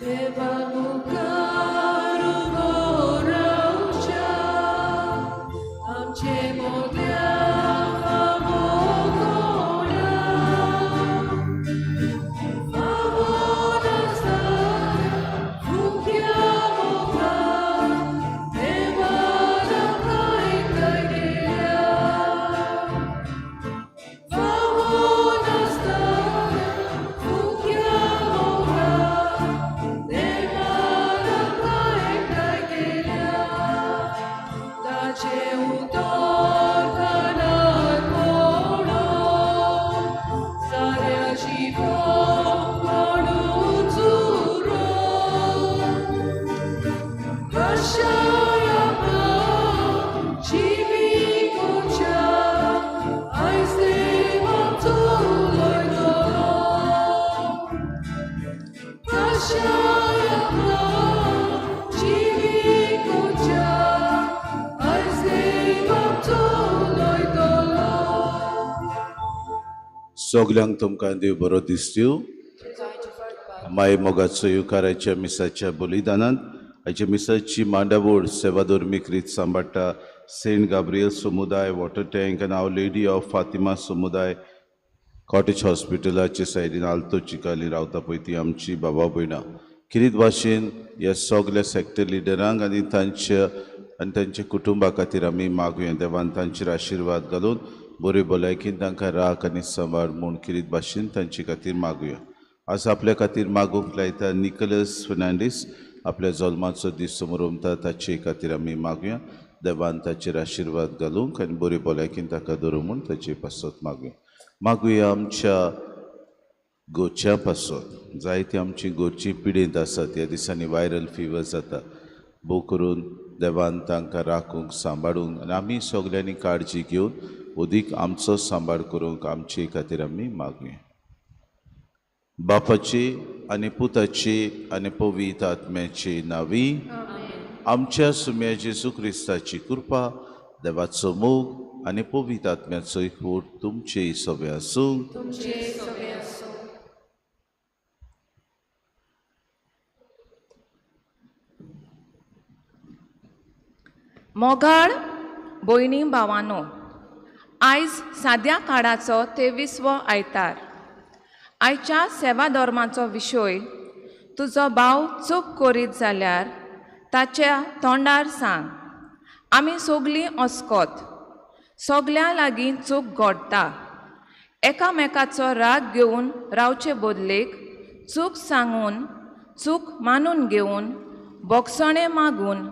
देवा मुखार उबो रावच्या आमचे मोदल्या फावो कोणा फावो नासतना फुक्या मोगान देवान आमकां एकठांय केल्या फावो नासतना फुक्या मोगान देवान आमकां एकठांय केल्या ताचें उतर कानार पडोन साऱ्या जिवन कोणूच उरोन कशाय आपणाक जिवी करच्या आयज देव आमचो उलयतलो कशाय आपणाक जिवी करच्या आयज देव आमचो उलयतलो. सगल्यांक तुमकां देव बरो दिसत्यो. माय मोगाचो येवकाराच्या मिसाच्या बलिदानांत आयच्या मिसाची मांडावळ सेवाधर्मीक रीत सांबाळटा सेंट गाब्रियल समुदाय वॉटर टँक आनी our lady of Fatima समुदाय कॉटेज हॉस्पिटलाचे सायडीन आल्तो चिकाली रावता पळय ती आमची बाबा भयणां. किरीत भाशेन ह्या सगल्या सॅक्टर लिडरांक आनी तांच्या कुटुंबा खातीर आमी मागुया. देवान तांचेर आशिर्वाद घालून बरी भलायकीन तांकां राख आनी सांबाळ म्हूण किरीत भाशेन तांचे खातीर मागुया. आज आपल्या खातीर मागूंक लायता निकोलस फर्नांडीस आपल्या जल्माचो दीस समरमता ताचे खातीर आमी मागुया. देवान ताचेर आशिर्वाद घालूंक आनी बरी भलायकीन ताका धरूं म्हूण ताचे पासत मागुया. मागुया आमच्या गोच्या पासत. जायती आमची गोरची पिडेंत आसात. ह्या दिसांनी वायरल फिवर जाता. भोव करून देवान तांकां राखूंक सांबाळूंक आनी आमी सगल्यांनी काळजी घेवन अदीक आमचो सांबाळ करूंक आमचे खातीर आमी मागुया. बापाची आनी पुताची आनी पवित्र आत्म्याची नावी आमच्या सुम्या जेजू क्रिस्ताची कृपा, देवाचो मोग आनी पवित्र आत्म्याचो एकवट तुमचे सगळे आसूं. मोगाळ भयणी भावानो, आयज साद्या काळाचो 23वो आयतार. आयच्या सेवा धर्माचो विशय तुजो भाव चूक करीत जाल्यार ताच्या तोंडार सांग. आमी सगलीं अस्कोत, सगल्यां लागीं चूक घडटा. एकामेकाचो राग घेवन रावचे बदलेक चूक सांगून, चूक मानून घेवन, बोगसणें मागून,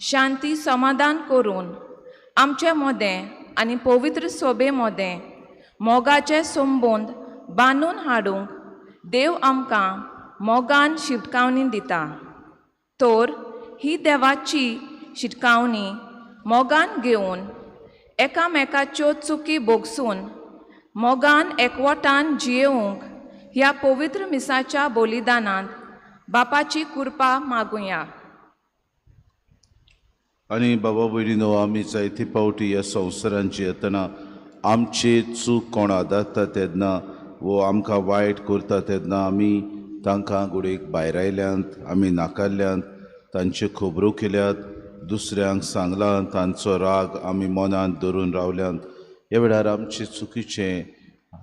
शांती समाधान करून आमचे मदें आनी पवित्र सोबे मदें मोगाचे संबंद बांदून हाडूंक देव आमकां मोगान शिटकावणी दिता. तर ही देवाची शिटकावणी मोगान घेवन एकामेकाच्यो चुकी भोगसून मोगान एकवटान जियेवंक ह्या पवित्र मिसाच्या बलिदानांत बापाची कृपा मागुया. आनी बाबा भयणीनो, आमी जायते फावटी ह्या संवसारांत येतना आमचे चूक कोण आदारता तेन्ना वो आमकां वायट करता तेन्ना आमी तांकां घडयेक भायरायल्यांत, आमी नाकारल्यांत, तांच्यो खबरो केल्यात, दुसऱ्यांक सांगलां, तांचो राग आमी मनांत धरून रावल्यांत. ह्या वेळार आमचे चुकीचें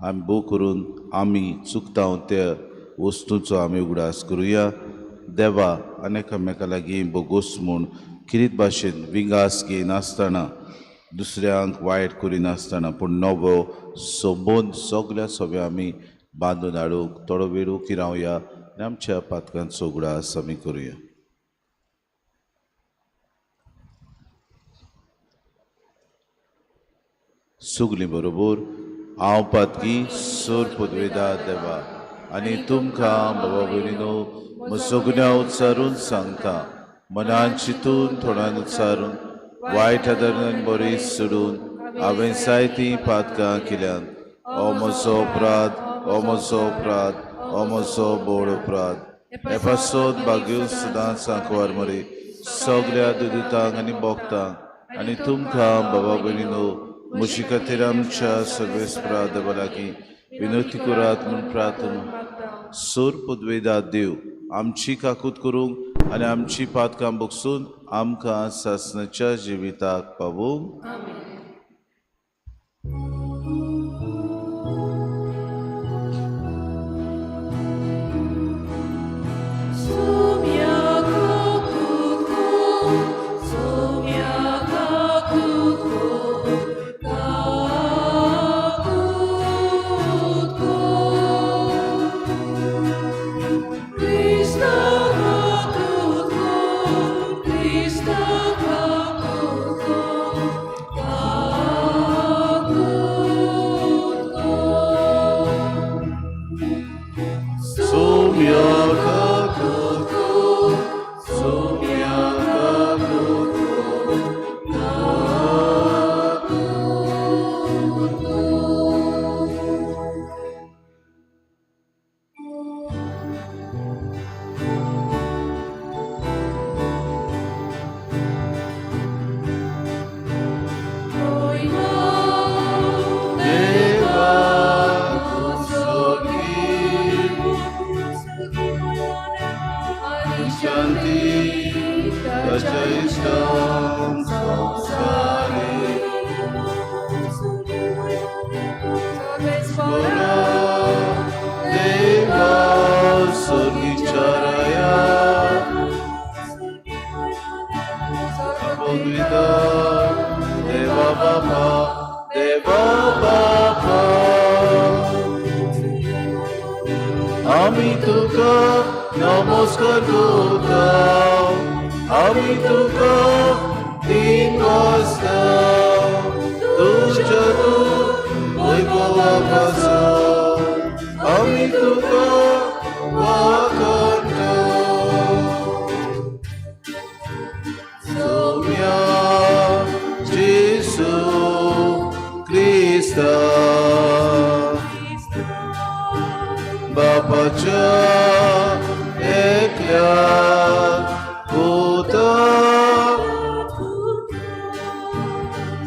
आमी भोव करून आमी चुकता त्या वस्तूंचो आमी उगडास करुया. देवा आनी एकामेका लागीं बोगोस म्हूण किरीत भाशेन विंगास घेयनासतना, दुसऱ्यांक वायट करिनासतना, पूण नवो संबंद सगल्या सगळ्या आमी बांदून हाडूंक थोडो वेळ ओगी रावया आनी आमच्या पातकांचो उगडास आमी करुया. सगलीं बरोबर हांव पातकी सोर पुदवेदा देवा आनी तुमकां बाबा भयणीनो सगळ्या उच्चारून सांगता, मनान चिंतून थोड्यान उच्चारून वायट आदरान बरी सोडून हांवें जायतीं पातकां केल्यांत. ओ म्हजो अपराध, ओ म्हजो अपराध, ओ म्हजो बोड अपराध. हे पासत भाग्यो सदांच सांकवार मरे सगल्या दुदितांक आनी भोगतांक आनी तुमकां बाबा भयणीनो म्हजे खातीर आमच्या सर्वेस्परा देवा लागीं विनवती करात म्हूण प्रार्थना. सोर पुदवेदा देव आमची काकूत करूंक आनी आमची पातकां बगसून आमकां सासणाच्या जिविताक पावूंक. आमी तुका नमस्कार करता, आमी तुका दिन वाजता, तुज्या तूं वैभवा आसा, आमी तुका वाखाणटा. सोम्या जेसू क्रिस्ता बापाच्या एकल्या पुता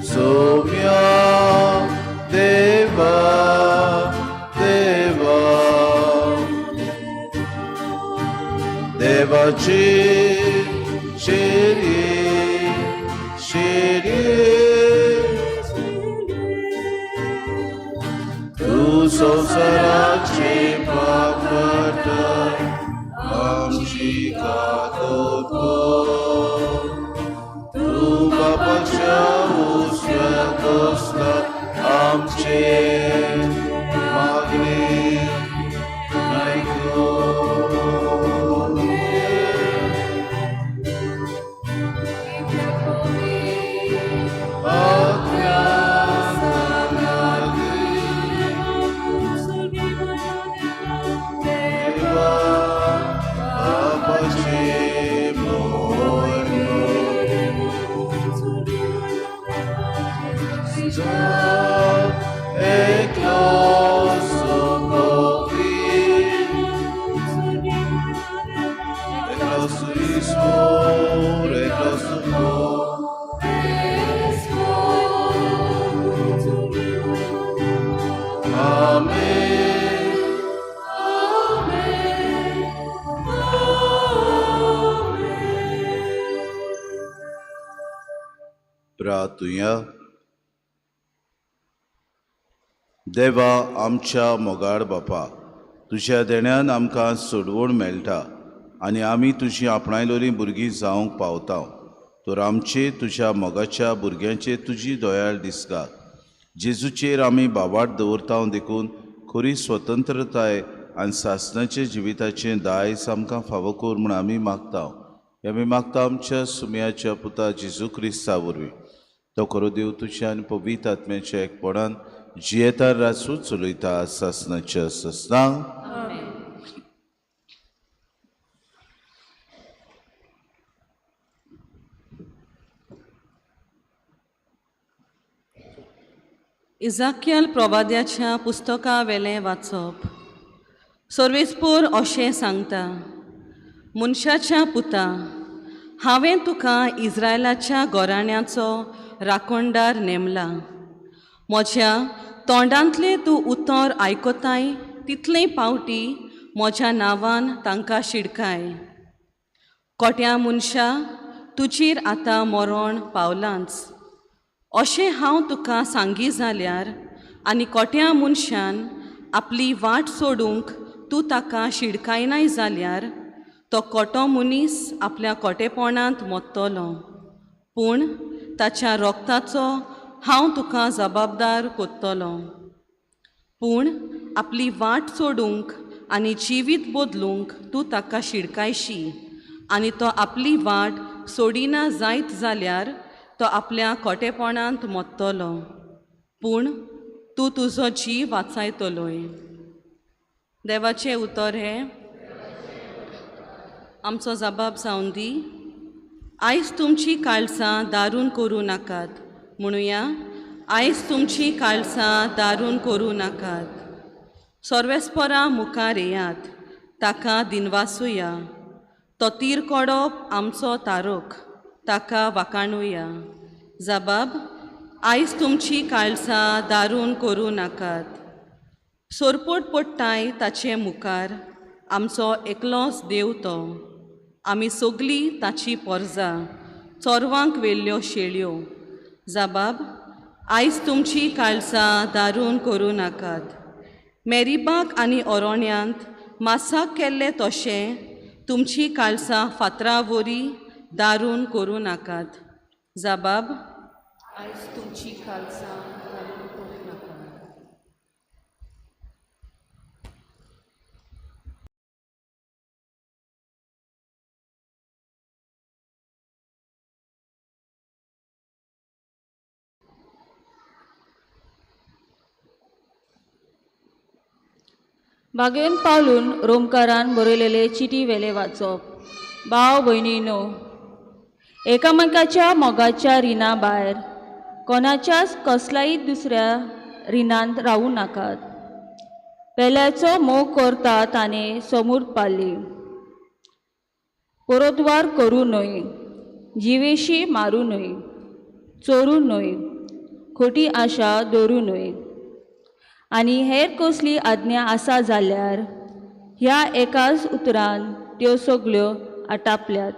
सोम्या देवा देवा देवाची शिरी शिरी तूं संवसाराची पापट आमची काकूत कर. तूं बापाच्या उजव्या बसला आमचे मागणे आयकून. प्रार्थुया. देवा आमच्या मोगाळ बापा, तुज्या देण्यान आमकां सोडवण मेळटा आनी आमी तुजी आपणायलोलीं भुरगीं जावंक पावता. तर आमचे तुज्या मोगाच्या भुरग्यांचे तुजी दयाळ दिसता. जेजूचेर आमी बावाट दवरता देखून खरी स्वतंत्रताय आनी सासणाचें जिविताचें दायज आमकां फावो कर म्हूण आमी मागता. हे आमी मागता आमच्या सुमयाच्या पुता जेजू क्रिस्ता वरवीं. तो खरो देव तुज्या आनी पवित्र आत्म्याच्या एकपणान जियेता रासू चलयता सासणाच्या ससनां. इजाकियल प्रवाद्याच्या पुस्तका वेलें वाचप. सर्वेस्पोर अशें सांगता, मनशाच्या पुता, हांवें तुका इस्रायलाच्या घराण्याचो राखणदार नेमला. म्हज्या तोंडांतलें तूं उतर आयकताय तितले पावटी म्हज्या नांवान तांकां शिडकाय. कोट्या मनशा, तुजेर आतां मरण पावलांच अशें हांव तुका सांगी जाल्यार आनी कोट्या मनशान आपली वाट सोडूंक तूं ताका शिडकायनाय जाल्यार तो कोटो मनीस आपल्या कोटेपणांत मोत्तलो, पूण ताच्या रोगताचो हांव तुका जबाबदार कोत्तलो. पूण आपली वाट सोडूंक आनी जिवीत बदलूंक तूं ताका शिडकायशी आनी तो आपली वाट सोडिना जायत जाल्यार तो आपल्या कोटेपणांत मोत्तलो, पूण तूं तुजो जीव वाचायतलोय. देवाचें उतर हें. आमचो जबाब जावन दी. आयज तुमची काळसां दारून करूं नाकात. म्हणुया, आयज तुमची काळसां दारून करूं नाकात. सर्वेस्परा मुखार येयात, ताका दिनवासुया. तो तीर कोडप आमचो तारोक, ताका वाकाणुया. जबाब, आयज तुमची काळसां दारून करूं नाकात. सोरपोट पडटाय ताचे मुखार, आमचो एकलोच देव तो. आमी सगळीं ताची पोरजा, चोरवांक व्हेल्ल्यो शेळयो. जबाब, आयज तुमची काळसां दारून करूं नाकात. मेरीबाग आनी ओरोण्यांत मासाक केल्ले तशें तुमची काळसां फातरा वरी दारून करूं नाकात. जबाब, आयज तुमची काळसां दारून करूं नाकात. बागेन पावलून रोमकारान बरयलेले चिटी वेले वाचप. भाव भयणीनो, एकामेकाच्या मोगाच्या रिणा भायर कोणाच्याच कसल्याय दुसऱ्या रिणांत रावूं नाकात. पेल्याचो मोग करता ताणें समूर पाळ्ळी. परतवार करूं न्हय, जिवेशी मारूं न्हय, चोरूं न्हय, खोटी आशा दवरूं न्हय आनी हेर कसली आज्ञा आसा जाल्यार ह्या एकाच उतरान त्यो सगल्यो आटापल्यात.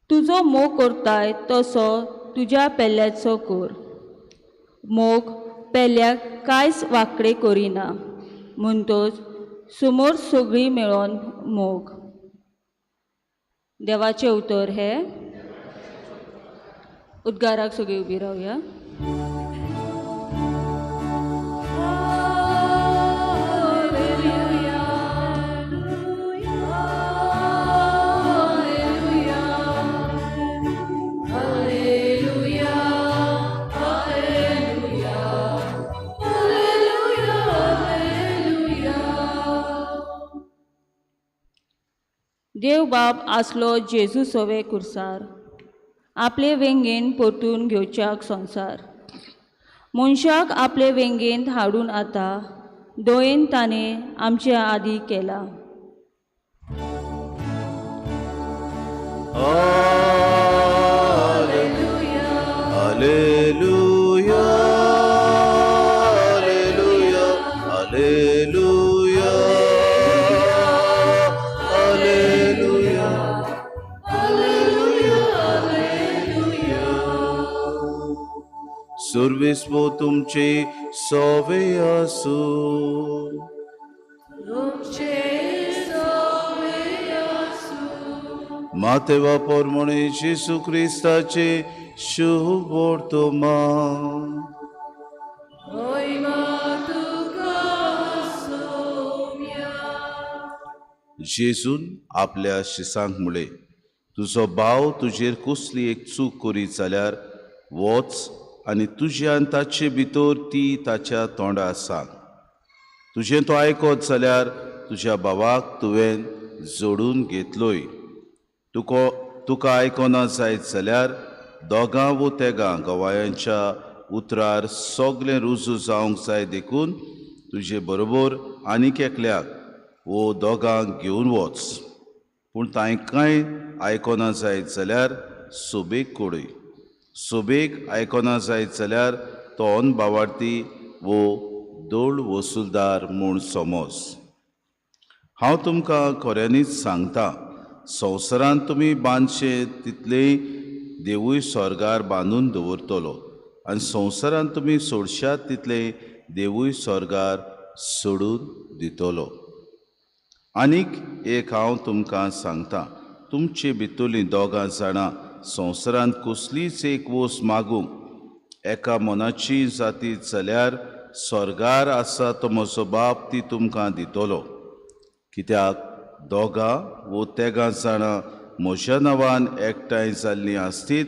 तुजो मोग करताय तसो तुज्या पेल्याचो कर. मोग पेल्याक कांयच वांकडें करिना, म्हणटच समोर सगळीं मेळोन मोग. देवाचें उतर हें. उद्गाराक सगळीं उबी रावया. देव बाप आसलो जेजू सोवे कुर्सार, आपले वेंगेन परतून घेवच्याक संवसार. मनशाक आपले वेंगेंत हाडून आतां दोयेन ताणें आमचे आदी केला. Alleluia, Alleluia, Alleluia, Alleluia, Alleluia. सुर्विस्वो तुमचे सोवे आसूं. मातेवा पोरमणे जेसू क्रिस्ताचे शुभ वर्तमान. जेजून आपल्या शिसांक म्हळें, तुजो भाव तुजेर कसली एक चूक करीत जाल्यार वच आनी तुज्या आनी ताचे भितर ती ताच्या तोंडा सांग. तुजें तो आयकत जाल्यार तुज्या भावाक तुवें जोडून घेतलोय. तुका आयकना जायत जाल्यार दोगां वो तेगां गवायांच्या उतरार सगळें रुजू जावंक जाय, देखून तुजे बरोबर आनीक एकल्याक वो दोगांक घेवन वच. पूण तांकांय आयकना जायत जाल्यार सोबेक कोडय. सोबेक आयकना जायत जाल्यार तो अनभावार्थी वो दोळ वसुलदार म्हूण समज. हांव तुमकां खऱ्यांनीच सांगता, संवसारांत तुमी बांदशे तितलें देवूय स्वर्गार बांदून दवरतलो आनी संवसारांत तुमी सोडशात तितलें देवूय स्वर्गार सोडून दितलो. आनीक एक हांव तुमकां सांगता, तुमचे भितरलीं दोगां जाणां संवसारांत कसलीच एक वस्त मागूंक एका मनाची जाती जाल्यार स्वर्गार आसा तो म्हजो बाप ती तुमकां दितलो. कित्याक दोगां वो तेगां जाणां म्हज्या नांवान एकठांय जाल्लीं आसतीत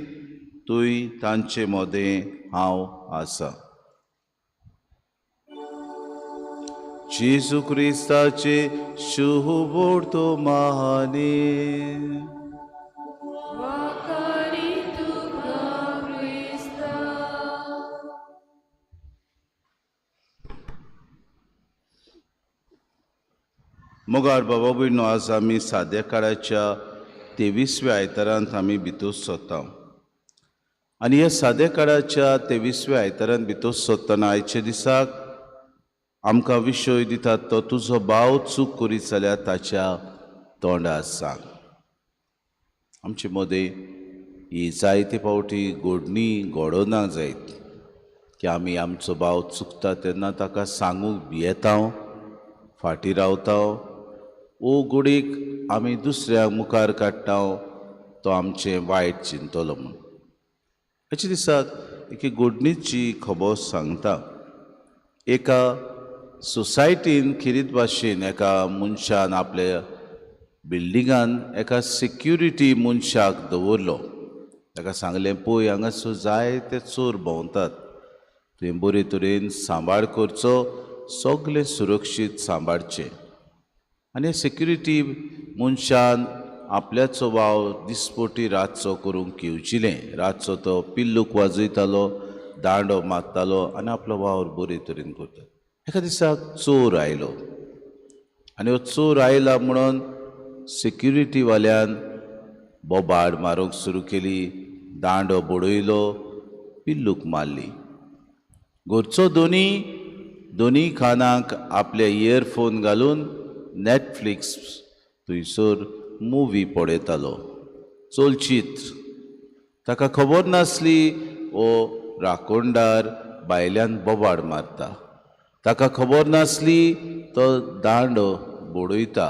थंय तांचे मदें हांव आसा. जेजू क्रिस्ताचे शुभवर्तमाने. मोगाळ बाबा भयणो, आज आमी साद्या काळाच्या 23व्या आयतारांत आमी भितर सोदता आनी ह्या साद्या काळाच्या 23व्या आयतारांत भितर सोदतना आयच्या दिसाक आमकां विशय दितात तो तुजो भाव चूक करीत जाल्यार ताच्या तोंडार सांग. आमचे मदें ही जायते फावटी घडणी घडना जायत की आमी आमचो भाव चुकता तेन्ना ताका सांगूंक भियेता, फाटीं रावता वो गोडीक आमी दुसऱ्या मुखार काडटा तो आमचें वायट चिंतलो म्हूण. अशे दिसाक एके घडणीची खबर सांगता. एका सोसायटीन खेरीत भाशेन एका मनशान आपल्या बिल्डिंगान एका सिक्युरिटी मनशाक दवरलो. ताका सांगलें, पळय हांगासर जायते चोर भोंवतात, तुवें बरे तरेन सांबाळ करचो, सगळें सुरक्षीत सांबाळचें. आनी सिक्युरिटी मनशान आपल्याचो वावर दिसपटी रातचो करूंक येवजिलें. रातचो तो पिल्लूक वाजयतालो, दांडो मारतालो आनी आपलो वावर बरे तरेन करता. एका दिसाक चोर आयलो आनी हो चोर आयला म्हणून सिक्युरिटीवाल्यान बोबाड मारूंक सुरू केली, दांडो बडयलो, पिल्लूक मारली. घरचो दोनी कानाक आपले इयरफोन घालून नॅटफ्लिक्स थंयसर मुवी पळयतालो, चलचित्र. ताका खबर नासली हो राखणदार भायल्यान बोबाड मारता, ताका खबर नासली तो दांडो बडयता,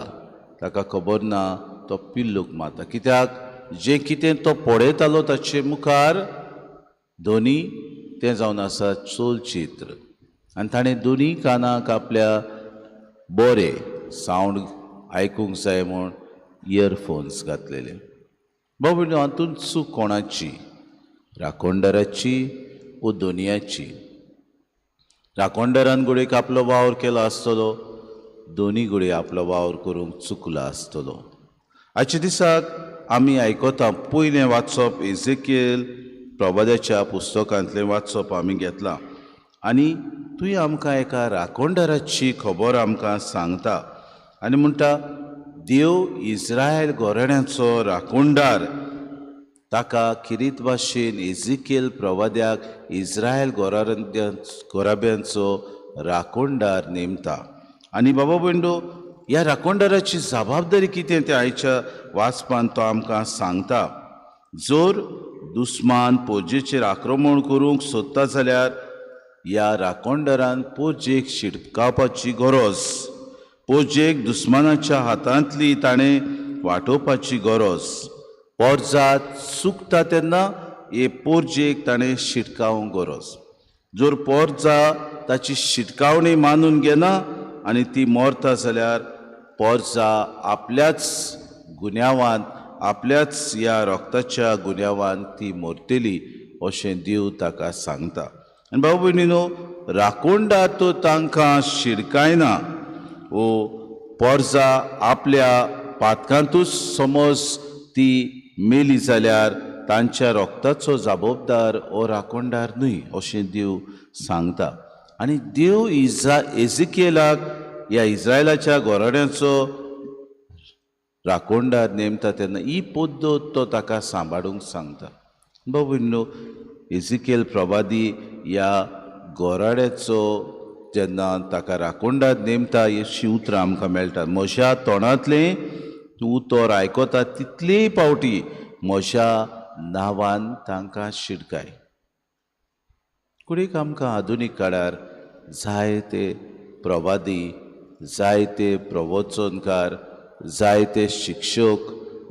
ताका खबर ना तो पिल्लूक मारता. कित्याक जें कितें तो पळयतालो ताचे मुखार दोनी तें जावन आसा चलचित्र. आनी ताणें दोनी कानाक आपल्या बरें सावंड आयकूंक जाय म्हूण इयरफोन्स घातलेले. बाबा हातूंत चूक कोणाची, राखणदाराची वो दोनयाची? राखणदारान घडयेक आपलो वावर केलो आसतलो, दोनी घडये आपलो वावर करूंक चुकलो आसतलो. आयच्या दिसाक आमी आयकता पयलें वाचप एझेकियल प्रवाद्याच्या पुस्तकांतलें वाचप आमी घेतलां आनी तुवें आमकां एका राखणदाराची खबर आमकां सांगता आनी म्हणटा, देव इस्रायल घराण्याचो राखणदार. ताका खेरीत भाशेन एझिकेल प्रवाद्याक इस्रायल घराब्यांचो राखणदार नेमता. आनी बाबा भयणो, ह्या राखणदाराची जबाबदारी कितें तें आयच्या वाचपान तो आमकां सांगता. जर दुस्मान पोरजेचेर आक्रमण करूंक सोदता जाल्यार ह्या राखणदारान पोरजेक शिटकावपाची गरज, पोरजेक दुस्मानाच्या हातांतली ताणें वाटोवपाची गरज. पोरजा चुकता तेन्ना हे पोरजेक ताणें शिटकावंक गरज. जर पोरजा ताची शिटकावणी मानून घेना आनी ती मरता जाल्यार पोरजा आपल्याच गुन्यांवान, आपल्याच ह्या रक्ताच्या गुन्यांवान ती मरतली अशें देव ताका सांगता. आनी भाव भयणीनो, राखणदार तो तांकां शिडकायना वो पोरजा आपल्या पातकांतूच समज ती मेली जाल्यार तांच्या रक्ताचो जबाबदार हो राखणदार न्हय अशें देव सांगता. आनी देव एझिकेलाक ह्या इस्रायलाच्या घराण्याचो राखणदार नेमता तेन्ना ही पद्दत तो ताका सांबाळूंक सांगता. बाबा भयणीनो, एझिकेल प्रवादी ह्या घराण्याचो जेन्ना ताका राखणदार नेमता अशीं उतरां आमकां मेळटात. म्हज्या तोंडांतलें तूं उतर आयकता तितलेय पावटी म्हज्या नांवान तांकां शिटकाय. कुडीक आमकां आधुनीक काळार जायते प्रवादी, जायते प्रवचनकार, जायते शिक्षक,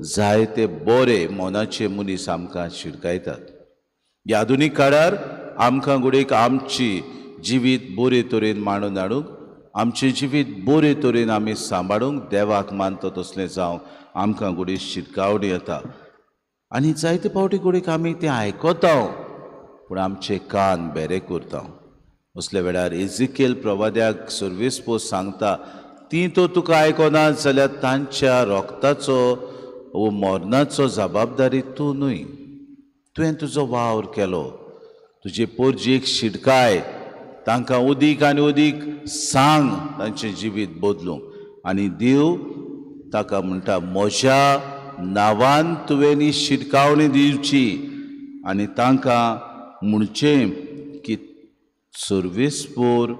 जायते बरे मनाचे मनीस आमकां शिटकायतात. ह्या आधुनीक काळार आमकां घडयेक आमची जिवीत बरे तरेन मांडून हाडूंक, आमचें जिवीत बरे तरेन आमी सांबाळूंक, देवाक मानता तसलें जावं आमकां घडये शिटकावणी येता. आनी जायते फावटी घडयेक आमी तें आयकता पूण आमचे कान बेरे करता. असल्या वेळार एजिकेल प्रवाद्याक सर्वीस पोस्ट सांगता, ती तो तुका आयकना जाल्यार तांच्या रोगताचो वो मरणाचो जबाबदारी तूं न्हय. तुवें तुजो वावर केलो, तुजे पोरजेक शिटकाय, तांकां उदीक आनी उदीक सांग तांचें जिवीत बदलूंक. आनी देव ताका म्हणटा, म्हज्या नांवान तुवें ही शिटकावणी दिवची आनी तांकां म्हणचें की सर्वेस्पोर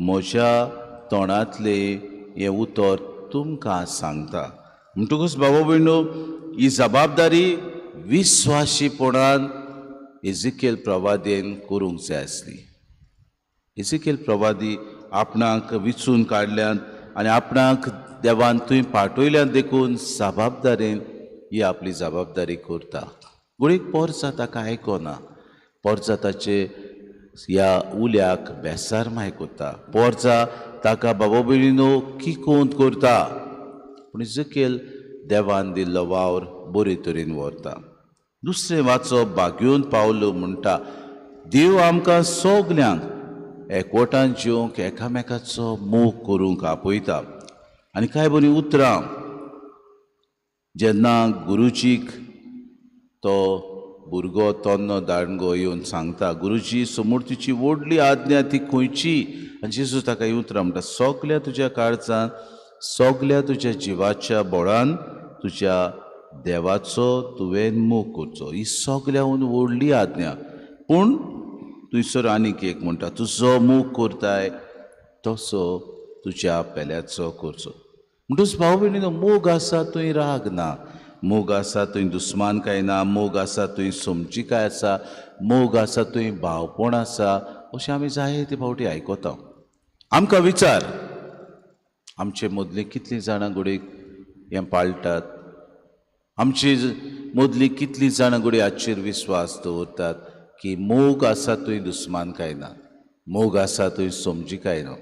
म्हज्या तोंडांतलें हें उतर तुमकां सांगता. म्हणटकूच बाबा भयणो, ही जबाबदारी विस्वाशीपणान एजिकेल प्रवादेन करूंक जाय आसली. एजिकेल प्रवादी आपणाक विचून काडल्यान आनी आपणाक देवान थंय पाठयल्यान देखून जबाबदारेन ही आपली जबाबदारी करता. घडयेक पोरसा ताका आयकना, पोरसा ताचे ह्या उल्याक बेसारमाय करता, पोरसा ताका बाबा भयणीनो किकोंत करता, पूण इजकेल देवान दिल्लो वावर बरे तरेन व्हरता. दुसरें वाचप भाग्योन पावलो म्हणटा, देव आमकां सगल्यांक एकवटान जिवंक एकामेकाचो मोग करूंक आपयता. आनी कांय बरीं उतरां जेन्ना गुरुजीक तो भुरगो तन्नो दांडगो येवन सांगता, गुरुजी समोर तुजी व्हडली आज्ञा ती खंयची? आनी जेजू ताका ही उतरां म्हणटा, सगल्या तुज्या काळजान, सगल्या तुज्या जिवाच्या बळान तुज्या देवाचो तुवें मोग करचो. ही सगल्याहून व्हडली आज्ञा. पूण थंयसर आनीक एक म्हणटा, तुजो मोग करताय तसो तुज्या पेल्याचो करचो. म्हणटकच भाव भयणीनो, मोग आसा थंय राग ना, मोग आसा थंय दुस्मानकाय ना, मोग आसा थंय समजिकाय आसा, मोग आसा थंय भावपण आसा, अशें आमी जायते फावटी आयकता. आमकां विचार, आमचे मदलीं कितलीं जाणां घडयेक हें पाळटात, आमचे मदलीं कितलीं जाणां घडये हाचेर विस्वास दवरतात की मोग आसा थंय दुस्मानकाय ना, मोग आसा थंय समजिकाय ना,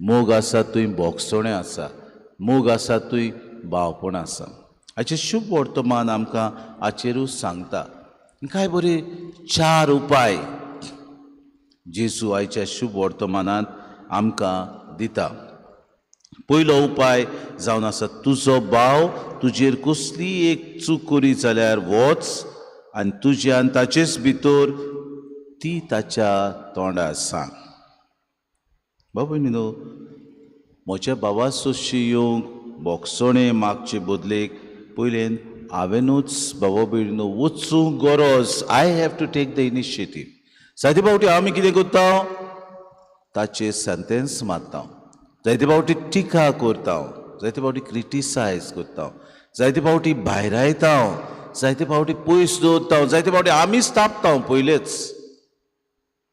मोग आसा थंय बोगसणें आसा, मोग आसा थंय भावपण आसा. हाचें शुभ वर्तमान आमकां हाचेरूच सांगता. कांय बरे चार उपाय जेजू आयच्या शुभ वर्तमानांत आमकां दिता. पयलो उपाय जावन आसा, तुजो भाव तुजेर कसली एक चूक करी जाल्यार वच आनी तुज्या आनी ताचेच भितर ती ताच्या तोंडार सांग. बाबा न्हू, म्हज्या भावा सोशी येवंक बोगसणें मागचे बदलेक पयलेन हांवेनूच बाबा भयणीनो वचूंक गरज. I have to take the initiative. जायते फावटी आमी कितें करता, ताचेर सेंटेन्स मारता, जायते फावटी टिका करता, जायते फावटी क्रिटिसायज करता, जायते फावटी भायरायता, जायते फावटी पयस दवरता, जायते फावटी आमीच तापता पयलेच.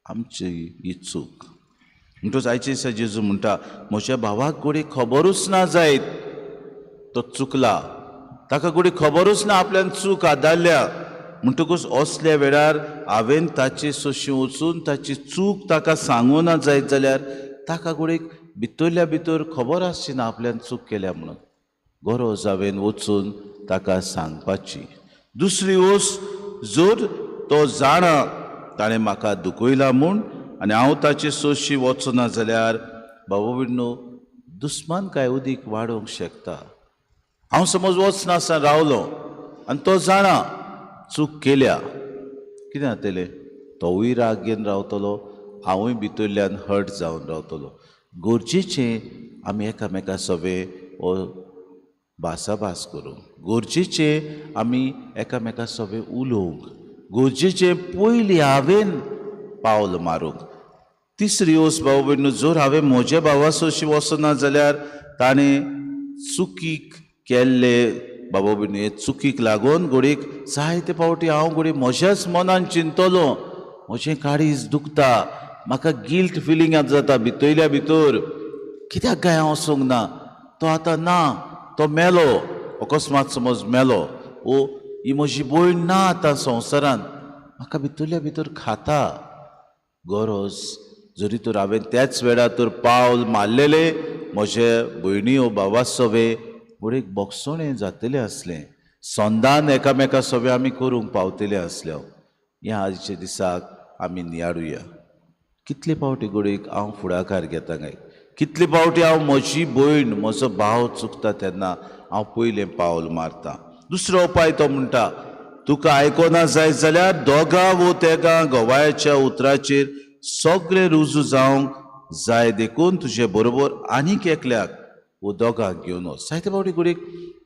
आमची ही चूक. म्हणटकच आयचे दिसा जेजू म्हणटा, म्हज्या भावाक घडये खबरूच ना जायत तो चुकला, ताका घडये खबरूच ना आपल्यान चूक आदारल्या, म्हणटकूच असल्या वेळार हांवें ताचे सोशी वचून ताची चूक ताका सांगूं ना जायत जाल्यार ताका घडये भितरल्या भितर खबर आसची ना आपल्यान चूक केल्या म्हणून. गरज हांवें वचून ताका सांगपाची. दुसरी वस्त, जर तो जाणा ताणें म्हाका दुखयला म्हूण आनी हांव ताचे सोशी वचना जाल्यार बाबा भयणीनो, दुस्मान काय उदीक वाडोवंक शकता. हांव समज वचनासतना रावलो आनी तो जाणा चूक केल्या, कितें जातलें, तोवूय राग घेवन रावतलो, हांवूय भितरल्यान हर्ट जावन रावतलो. गरजेचें आमी एकामेका सवे हो भासाभास करूंक, गरजेचें आमी एकामेका सवे उलोवंक, गरजेचें पयलीं हांवें पावल मारूंक. तिसरी वस्त भाव भयणीनो, जर हांवें म्हज्या भावा सोशी वचना जाल्यार ताणें चुकीक केल्ले बाबा भयणीनो, हे चुकीक लागून घडयेक जायते फावटी हांव घडये म्हज्याच मनान चिंतलो, म्हजें काळीज दुखता, म्हाका गिल्ट फिलींग जाता भितरल्या भितर, कित्याक काय हांव वचूंक ना, तो आतां ना, तो मेलो, अकस्मात समज मेलो, ओ ही म्हजी भयण ना आतां संवसारांत, म्हाका भितरल्या भितर खाता. गरज जरी तर हांवें त्याच वेळार तर पावल मारलेलें म्हजे भयणी ओ भावा सवे घडयेक बोगसणें जातलें आसलें, संदान एकामेका सवे आमी करूंक पावतले आसले. ह्या आजच्या दिसाक आमी नियाळुया कितले फावटी घडयेक हांव फुडाकार घेता काय, कितले फावटी हांव म्हजी भयण म्हजो भाव चुकता तेन्ना हांव पयलें पावल मारता. दुसरो उपाय तो म्हणटा, तुका आयकोना जाय जाल्यार दोगां वो तेगां गवायाच्या उतराचेर सगळे रुजू जावंक जाय, देखून तुजे बरोबर आनीक एकल्याक वो दोगांक घेवन वच. जायते फावटी घडयेक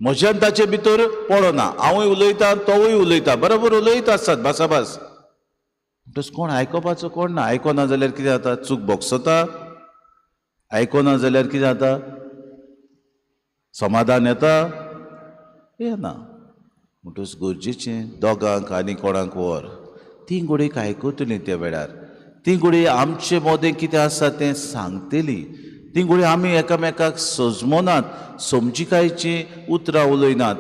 म्हज्यान ताचे भितर पडना, हांवूय उलयता तोवूय उलयता, बरोबर उलयत आसतात भासाभास, म्हणटच कोण आयकोपाचो कोण ना. आयकोना जाल्यार कितें जाता, चूक भोगसता. आयकोना जाल्यार कितें जाता, समाधान येता, येना. म्हणटच गरजेचें दोगांक आनी कोणाक व्हर, तीं घडयेक आयकतलीं त्या वेळार, तीं घडये आमचे मदें कितें आसा तें सांगतलीं, तीं घडये आमी एकामेकाक सजमनात, समजिकायचीं उतरां उलयनात,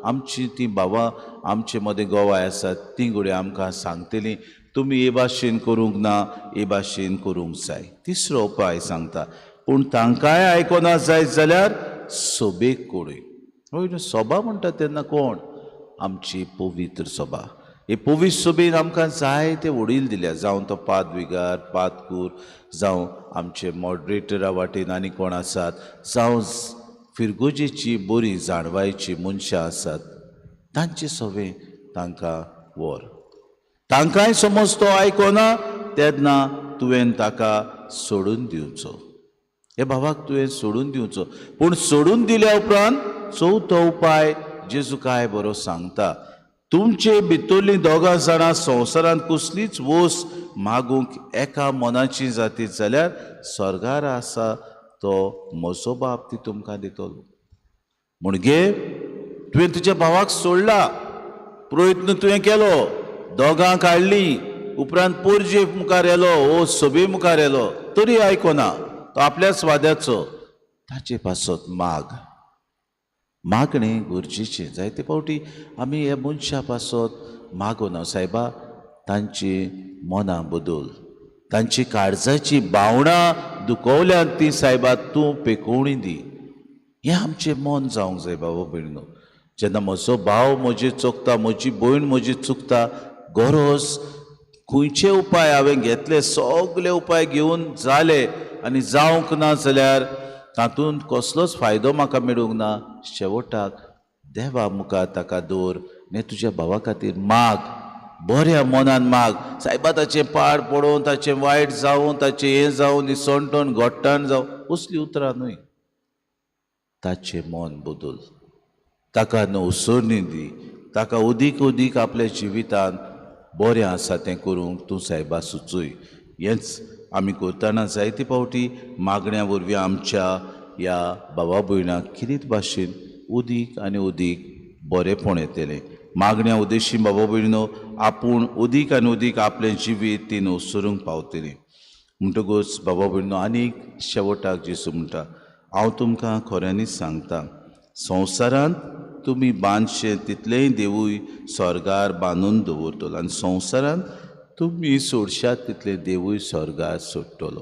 आमची तीं भावां आमचे मदें गोवाय आसात, तीं घडये आमकां सांगतलीं तुमी हे भाशेन करूंक ना, हे भाशेन करूंक जाय. तिसरो उपाय सांगता, पूण तांकांय आयकोना जायत जाल्यार सोबेक कोडूय. हय न्हू, सोबा म्हणटा तेन्ना कोण, आमची पवित्र सभा. हे पवित्र सभेन आमकां जायते वडील दिल्या, जावं तो पादविगार पादकूर, जावं आमचे मॉडरेटरा वाटेन आनी कोण आसात, जावं फिरगोजेची बरी जाणवायची मनशां आसात, तांचे सवे तांकां व्हर. तांकांय समज तो आयकोना तेन्ना तुवें ताका सोडून दिवचो, हे भावाक तुवें सोडून दिवचो. पूण सोडून दिल्या उपरांत चवथो उपाय जेजू काय बरो सांगता, तुमचे भितरलीं दोगां जाणां संवसारांत कसलीच वस्त मागूंक एका मनाची जातीत जाल्यार स्वर्गार आसा तो म्हजो बाप ती तुमकां दितलो. म्हणगे तुवें तुज्या भावाक सोडला, प्रयत्न तुवें केलो, दोगां काडलीं, उपरांत पोरजे मुखार येलो ओ सभे मुखार येलो, तरी आयकोना, तो आपल्याच वाद्याचो, ताचे पासत माग. मागणें गरजेचें. जायते फावटी आमी ह्या मनशा पासत मागोना, सायबा तांची मनां बदल, तांची काळजाची भावनां दुखवल्यांत ती सायबा तूं पेकोवणी दी. हें आमचें मन जावंक जाय बाबा भयणीनो. जेन्ना म्हजो भाव म्हजी चुकता, म्हजी भयण म्हजी चुकता, गरज खंयचे उपाय हांवें घेतले, सगळे उपाय घेवन जाले आनी जावंक ना जाल्यार तातूंत कसलोच फायदो म्हाका मेळूंक ना, शेवटाक देवा मुखार ताका दवर न्ही, तुज्या भावा खातीर माग, बऱ्या मनान माग, सायबा ताचें पाड पडोवन, ताचें वायट जावं, ताचें हें जावं, निसणटण घोट्टाण जावं, असलीं उतरां न्हय. ताचें मन बदल, ताका नवसरणी दी, ताका अदीक अदीक आपल्या जिवितांत बरें आसा तें करूंक तूं सायबा सुचय. हेंच आमी करतना जायते फावटी मागण्या वरवीं आमच्या ह्या भावा भयणाक कितें भाशेन अदीक आनी अदीक बरेंपण येतलें. मागण्या उद्देशी बाबा भयणीनो आपूण अदीक आनी अदीक आपलें जिवीत ती नवसरूंक पावतलीं. म्हणटकूच बाबा भयणीनो आनीक शेवटाक जेजू म्हणटा, हांव तुमकां खऱ्यांनीच सांगता, संवसारांत तुमी बांदशे तितलेंय देवूय स्वर्गार बांदून दवरतलो आनी संवसारांत तुमी सोडशात तितलें देवूय स्वर्गार सोडटलो.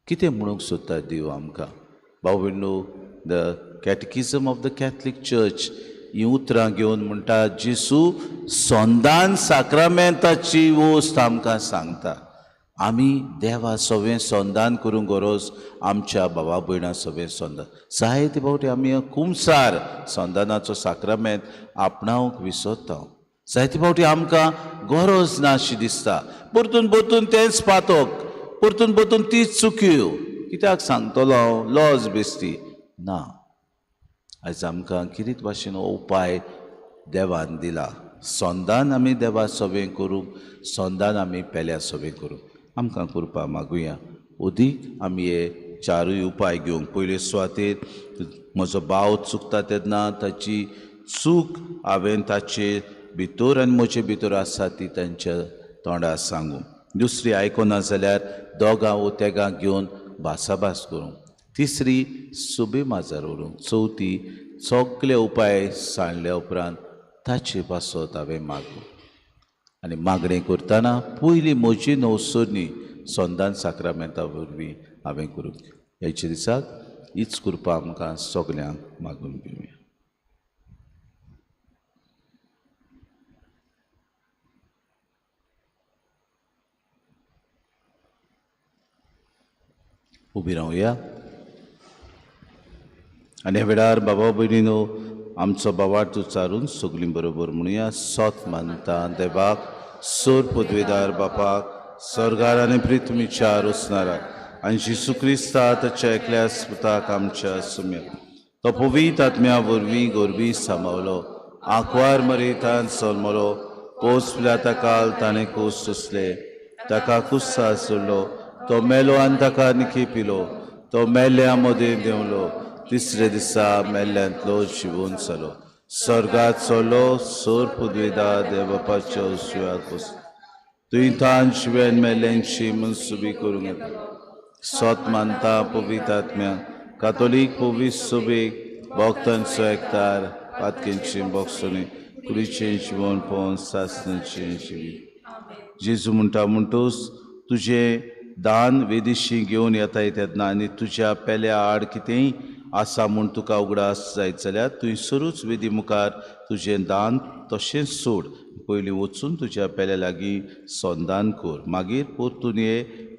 कितें म्हणूंक सोदता देव आमकां? भाव भयणीनो, the catechism of the Catholic church हीं उतरां घेवन म्हणटा, जेजू संदान साक्रामेंताची वस्त आमकां सांगता. आमी देवा सवें संदान करूंक गरज, आमच्या भावा भयणां सवें संदान. जायते फावटी आमी कुमसार संदानाचो साक्रामेंत आपणावंक विसरता. जायते फावटी आमकां गरज ना अशी दिसता, परतून परतून तेंच पातक, परतून परतून तीच चुक्यो, कित्याक सांगतलो हांव, लॉज बेस्ती ना. आयज आमकां कितें भाशेन हो उपाय देवान दिला. संदान आमी देवा सवें करूंक, संदान आमी पेल्या सवें करूंक. आमकां कृपा मागुया. अदीक आमी हे चारूय उपाय घेवंक पयले सुवातेर म्हजो भाव चुकता तेन्ना ताची चूक हांवें ताचे भितर आनी म्हजे भितर आसा ती तांच्या तोंडार सांगू. दुसरी आयकना जाल्यार दोगां वो तेगां घेवन भासाभास करूंक. तिसरी सुबे माजार व्हरूंक. चवथी सगळे उपाय सांडल्या उपरांत ताचे पासत हांवें मागूं. आनी मागणें करतना पयलीं म्हजी नवसरणी संदान साक्रामेंता वरवीं हांवें करूंक. ह्याच्या दिसाक हीच कृपा आमकां सगल्यांक मागून घेवया. उबी रावया आनी ह्या वेळार बाबा भयणीनो आमचो बावार्थ उच्चारून सगळीं बरोबर म्हणुया. सोत मानता देवाक सोर पदवेदार बापाक स्वर्गार आनी पृथ्वीच्या रोसणाराक आनी जेजू क्रिस्ता ताच्या एकल्या पुताक आमच्या सुम्या तो पवित्र आत्म्या वरवीं गोरवी सांबावलो आंकवार मरेतान सलमलो पोसल्या ताका ताणें कूस सोंसले ताका कुस्सा सोडलो तो मेलो आनी ताका निकी पिलो तो मेल्ल्या मदें देंवलो तिसरे दिसा मेल्ल्यांतलो जिवून जालो स्वर्गात चलो सोर पुदवेदा देवबापाच्या उजव्याक बसलो तुवें तान शिवेन मेल्ल्यांची मनसुबी करूंक येता. सोत मानता पवित्र आत्म्या कातोलीक पवित्र सुबेक भक्तांचो एकतार पातकेंची बोगसोनी कुडीचें जिवन पळोवन सासणाचें जिवीत. जेजू म्हणटा म्हणटूच तुजें दान वेदिशी घेवन येताय तेन्ना आनी तुज्या पेल्या आड कितेंय आसा म्हूण तुका उगडास जायत जाल्यार तुवें सरूच वेदी मुखार तुजें दान तशेंच सोड. पयलीं वचून तुज्या पेल्या लागीं संदान कर मागीर परतून ये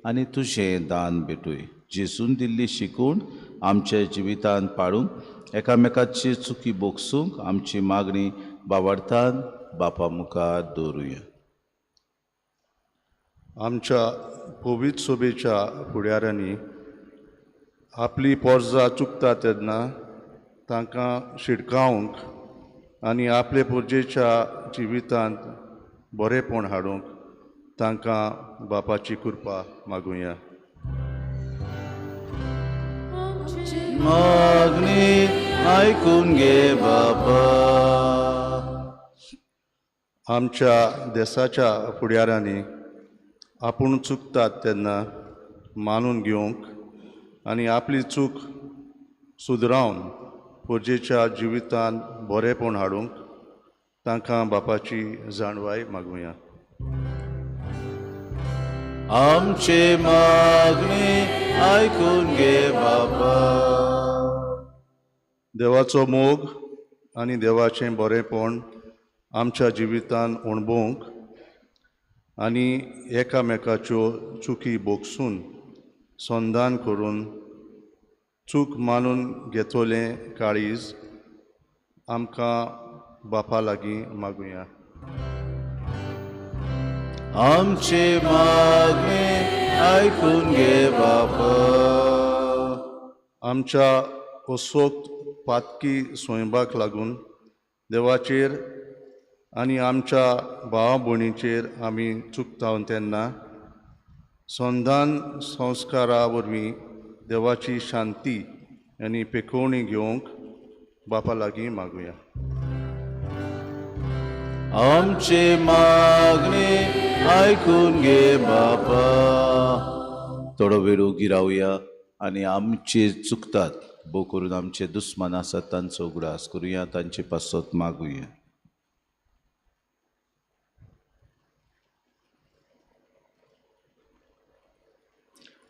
आनी तुजें दान भेटूय. जेजून दिल्ली शिकवण आमच्या जिवितांत पाळूंक एकामेकाची चुकी बोगसूंक आमची मागणी बावडतान बापा मुखार दवरुया. आमच्या पवित्र सोबेच्या फुडाऱ्यांनी आपली पोरजां चुकता तेन्ना तांकां शिडकावंक आनी आपले पुरजेच्या जिवितांत बरेपण हाडूंक तांकां बापाची कृपा मागुया. मागणी आयकून घे बापा. आमच्या देसाच्या फुडाऱ्यांनी आपूण चुकतात तेन्ना मानून घेवंक आनी आपली चूक सुदरावन पुरजेच्या जिवितांत बरेपण हाडूंक तांकां बापाची जाणवाय मागुया. आमचे मागणी आयकून घे बापा. देवाचो मोग आनी देवाचें बरेपण आमच्या जिवितांत अणभवंक आनी एकामेकाच्यो चुकी बोगसून संदान करून चूक मानून घेतलें काळीज आमकां बापा लागीं मागुया. आमचे मागणे आयकून घे बापा. आमच्या असोक्त पातकी स्वयंबाक लागून देवाचेर आनी आमच्या भावा भयणीचेर आमी चुकता तेन्ना संदान संस्कारा वरवीं देवाची शांती आनी पेकोवणी घेवंक बापा लागीं मागुया. आमचे मागणे आयकून घे बापा. थोडो वेळ ओगी रावया आनी आमचे चुकतात भोव करून आमचे दुस्मान आसात तांचो उगडास करुया तांचे पासत मागुया.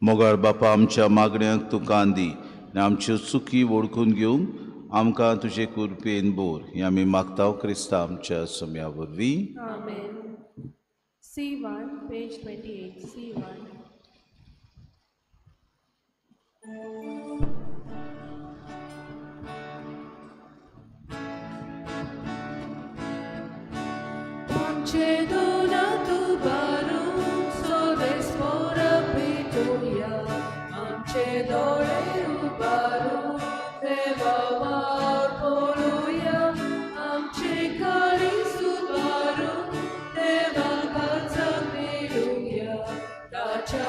मोगाळ बापा आमच्या मागण्यांक तूं कान दी आनी आमच्यो चुकी वळखून घेवंक आमकां तुजे कृपेन बोर. हें आमी मागता क्रिस्ता आमच्या सम्या वरवीं. आमेन. C1, page 28, C1. आमचे दोना तुबारून सोरेस्पोर पेटोया आमचे दोळे उबारून देवा वावर पळोवया आमचे काळीज उबारून देवा काळजाक मेळुया ताच्या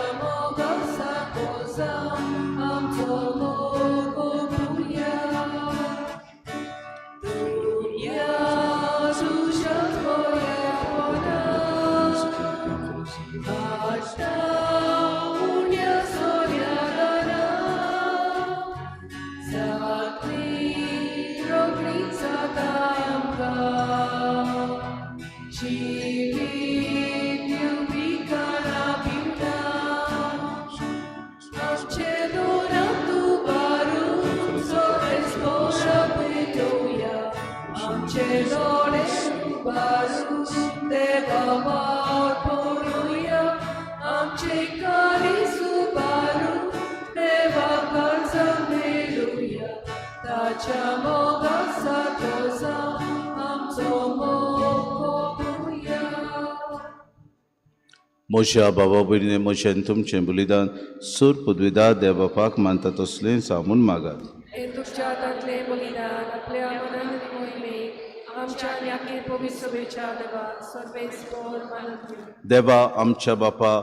वावर पळोवया आमचे काळीज उबारून देवा काळजां मेळुया ताच्या मोगा सारको जावन आमचो मोग भोगुया. म्हज्या बाबा भयणीने म्हजें आनी तुमचें बलिदान सूर पदवीदार देव बापाक मानता तसलें जावं म्हूण मागात. हे तुमच्या हातांतलें बलिदान आपल्या मनान मोहिमेक आमच्या आनी आखे पवित्र सभेच्या देवाक सर्वेस्पर मानून. देवा आमच्या बापा,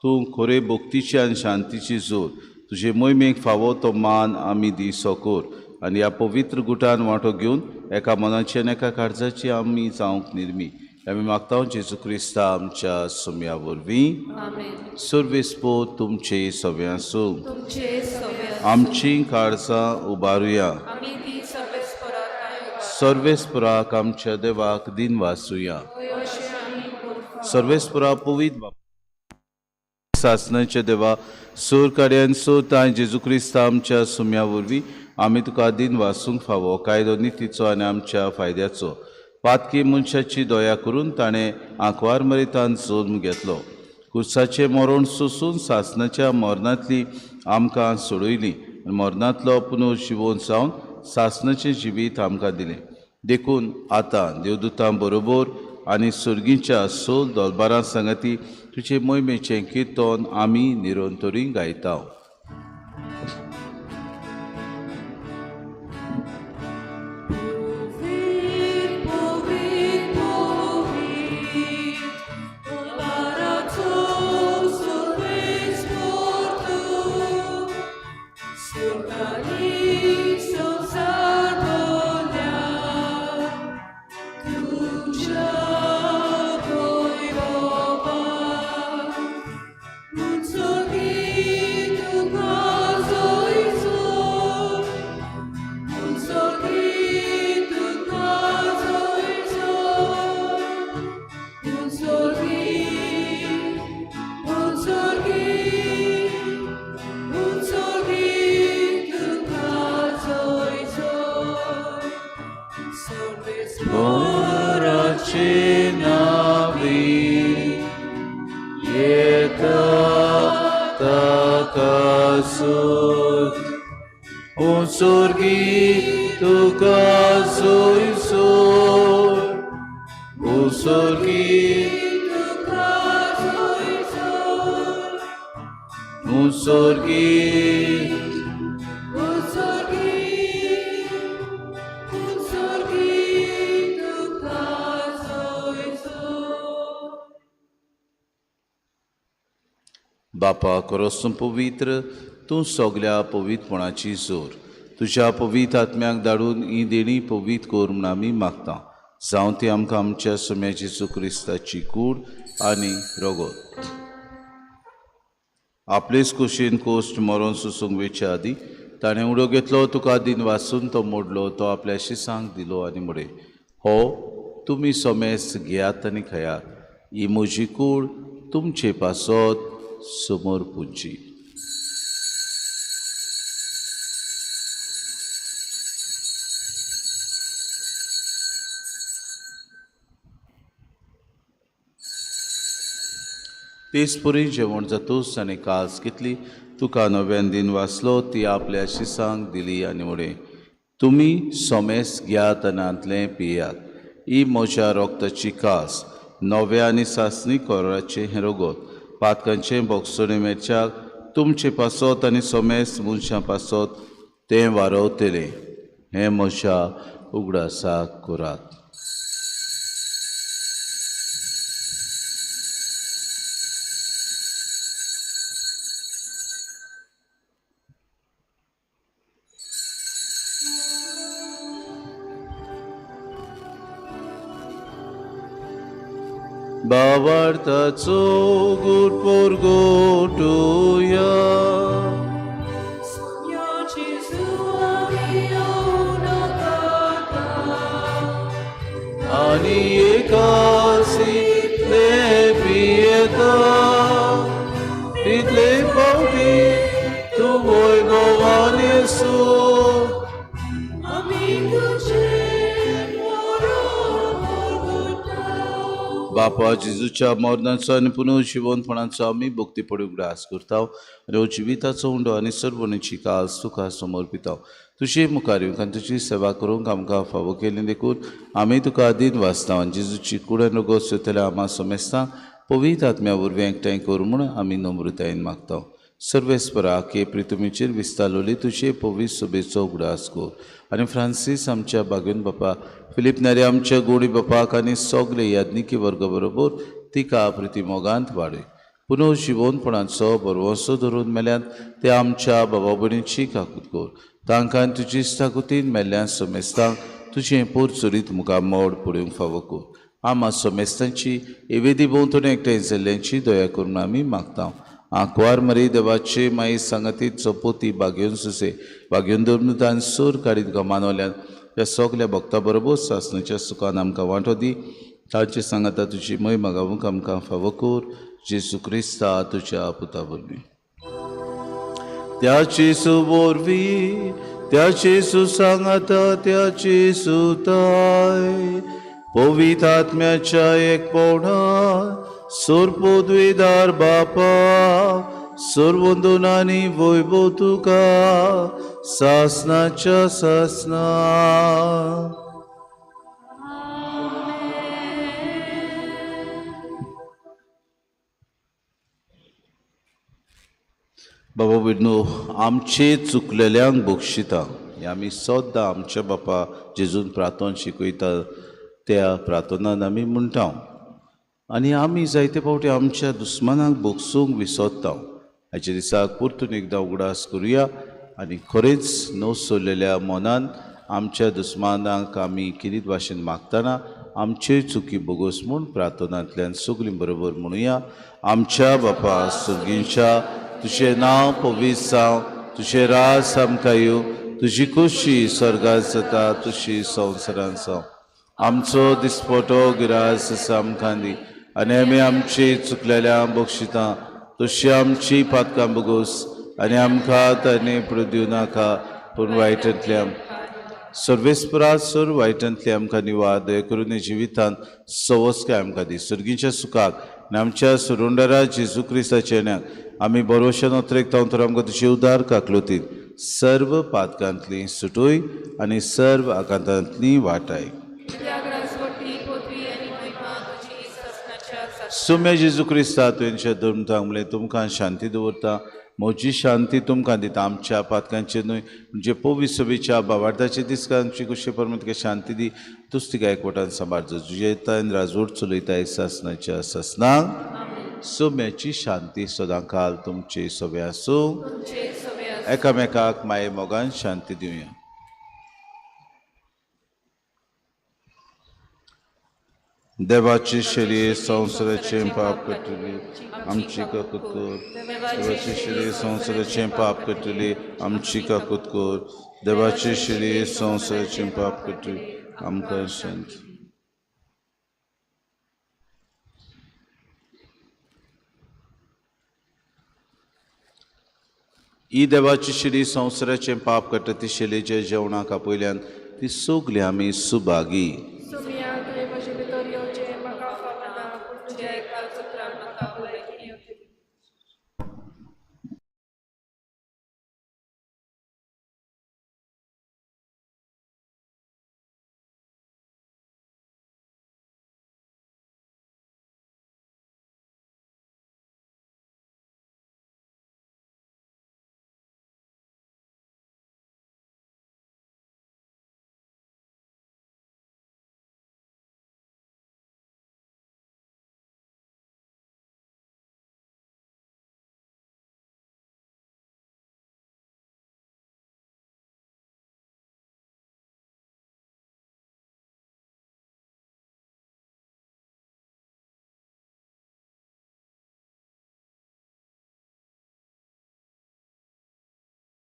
तूं खरे भक्तीची आनी शांतीची जोर तुजे मोहिमेक फावो तो मान आमी दी सकोर आनी ह्या पवित्र गुटान वांटो घेवन एका मनाची आनी एका काळजाची आमी जावंक निर्मी. आमी मागता जेजू क्रिस्ता आमच्या सुम्या वरवीं. आमेन. सर्वेस्पो तुमचे सगळे आसूं. तुमचे सगळे. आमची काळजां उबारुया. आमी ती सर्वेस्पराक सर्वेस्पराक आमच्या देवाक दिन वाचुया. अशें आमी करूंक. सर्वेस्परा पवित्र सासनाच्या देवा, सूर काड्यान सोतां जेजू क्रिस्ता आमच्या सुम्या वरवीं आमी तुका दिन वाचूंक फावो. कायदो नितीचो आनी आमच्या फायद्याचो. पातकी मनशाची दया करून ताणें आंकवार मरितान जल्म घेतलो. कुर्साचें मरण सोसून सासनाच्या मरणांतली आमकां सोडयली आनी मरणांतलो पुनर्जिवन जावन सासनाचें जिवीत आमकां दिलें. देखून आतां देवदूतां बरोबर आनी सर्गीच्या सोल दलबारां सांगाती तुजे मोहिमेचें किर्तन आमी निरंतरी गायता. पवित्र पवित्र पवित्र दलबाराचो सर्वेस्पर तूं, सुर्गांनी संवसार भरल्या तुज्या वैभवान. उंचोगी तुका जोयजोय, उंचोगी तुका जोयजोय, उंचोगी, उंचोगी, उंचोगी तुका जोयजोय. सर्वेस्पराचे नावी येता ताका सोद, उंचोगी तुका जोयजोय, उंचोगी तुका जोयजोय, उंचोगी उंचोगी, उंचोगी तुका जोयजोय. बापा खरोच तूं पवित्र, तूं सगल्या पवित्रपणाची जोर. तुज्या पवित्र आत्म्याक धाडून ही देणी पवित्र कर म्हूण आमी मागता. जावं ती आमकां आमच्या सुम्या जेजू क्रिस्ताची कूड आनी रगत. आपलेच कुशीन कोश्ट मरोन सोसूंक वेचे आदीं ताणें उडो घेतलो, तुका दिन वाचून तो मोडलो, तो आपल्या शिसांक दिलो आनी म्हळें, हो तुमी सोमेस घेयात आनी खायात, ही म्हजी कूड तुमचे पासत समोर पुंची. तेच परी जेवण जातूच ताणें कास घेतली, तुका नव्यान दिन वाचलो, ती आपल्या शिसांक दिली आनी म्हळें, तुमी सोमेस घेयात आनी हांतलें पियात, ही म्हज्या रोगताची कास, नव्या आनी सासणी कोराचें हें रगत, पातकांचें भोगसणें मेळच्याक तुमचे पासत आनी सोमेस मनशां पासत तें वारवतलें. हें म्हज्या उगडासाक करात. बाबार्थाचो गुरपोर गोटुया. आनी एकासी पियेता तितले फावटी तूं वैभवान येसू. बापा जेजूच्या मरणाचो आनी पुनर्जिवनपणाचो आमी भक्तीपणी उगडास करता आनी हो जिविताचो उंडो आनी सर्वणीची कास तुका समर्पिता. तुजे मुखार येवंक आनी तुजी सेवा करूंक आमकां फावो केली देखून आमी तुका दीन वाचता आनी जेजूची कूड आनी रगत सोदतल्या आमा समेस्तांक पवित्र आत्म्या वरवीं एकठांय करूं म्हूण आमी नम्रतायेन मागता. सर्वेस्परा के प्रितुमीचेर विस्तारलोली तुजे पवित्र सभेचो उगडास कर आनी फ्रांसीस आमच्या बागेवन बापा, फिलीप नारी आमच्या गोडी बापाक आनी सगळे याज्ञिकी वर्ग बरोबर तिका प्रिती मोगांत वाडय. पुनर्जिवनपणाचो बरवसो धरून मेल्यात ते आमच्या बाबा भयणीची काकूत कर. तांकां तुजी ताकतीन मेल्ल्या समेस्तांक तुजें पोरचुरीत मुखामोड पळोवंक फावो कर. आमा समेस्तांची एवेदी भोंवतणी एकठांय जाल्ल्यांची दया करून आमी मागता. आंकवार मरी देवाचे माई सांगातीत चपोती बागेवन सुसे बागेवन धरून सूर काडीत गमानवल्यान त्या सगल्या भक्ता बरोबर सासणाच्या सुखान आमकां वांटो दी. तांचे सांगाता तुजी महिमा गावूंक आमकां फावो कर. जेजू क्रिस्ता तुज्या पुता वरवीं. त्या जेजू वरवीं, त्या जेजू सांगाता, त्या जेजू ताय पवित्र आत्म्याच्या एकपणान सर्वपदवीदार बापा, सर्वंदनानी वैभव तुका सासनाच्या सासना. बाबा विष्णू आमचे चुकलेल्यांक बक्षिता हे आमी सद्दां आमच्या बापा जेजून प्रार्थना शिकयता त्या प्रार्थनान आमी म्हणटा आनी आमी जायते फावटी आमच्या दुस्मानाक बोगसूंक विसरता. हाचे दिसाक परतून एकदां उगडास करुया आनी खरेंच न सोडलेल्या मनान आमच्या दुस्मानाक आमी किरीत भाशेन मागतना आमच्यो चुकी बोगोस म्हूण प्रार्थनांतल्यान सगळीं बरोबर म्हणुया. आमच्या बापा सर्गींच्या, तुजें नांव पवित्र जावं, तुजें राज आमकां येवं, तुजी खोशी स्वर्गांत जाता तशी संवसारांत जावं. आमचो दिसपटो गिरास आमकां दी आनी आमी आमची चुकलेल्या बक्षिता तशी आमची पातकां बोगोस आनी आमकां ताणें पडूं नाका पूण वायटांतल्या सर्वेस्परा सर वायटांतली आमकां निवार दया करून जिवितांत सवस्काय आमकां दी. सर्गीच्या सुखाक आनी आमच्या सुरुंडरा जेजू क्रिस्ताच्या येण्याक आमी बरोवशान अत्रेक तर आमकां तुजे उदार काकलुतीन सर्व पातकांतली सुटूय आनी सर्व आकांतांतली वाटाय. सुम्या जेजू क्रिस्ता तुवें धर्मतांक म्हणलें तुमकां शांती दवरता, म्हजी शांती तुमकां दिता. आमच्या पातकांचेर न्हय म्हणजे पवित्र सभेच्या बावार्थाचे दिसका आमची कुशे परमेश्वर तुका शांती दी. तूच तिका एकवटान सांबाळ. तुजें राजवट चलयताय सासनाच्या सासनाक. सुम्याची शांती सदांकाल तुमचे सगळे आसूं. एकामेकाक माये मोगान शांती दिवया. देवाची शरीर संवसाराचें पाप करतली आमची काकूत कर. देवाची शरीर संवसाराचें पाप करतली आमची काकूत कर. देवाची शरीर संवसाराचें पाप करतली आमकां शांती. ही देवाची शिडी संवसाराचें पाप करता ती शिलेच्या जेवणाक आपयल्यान ती सगळी आमी सुभागी.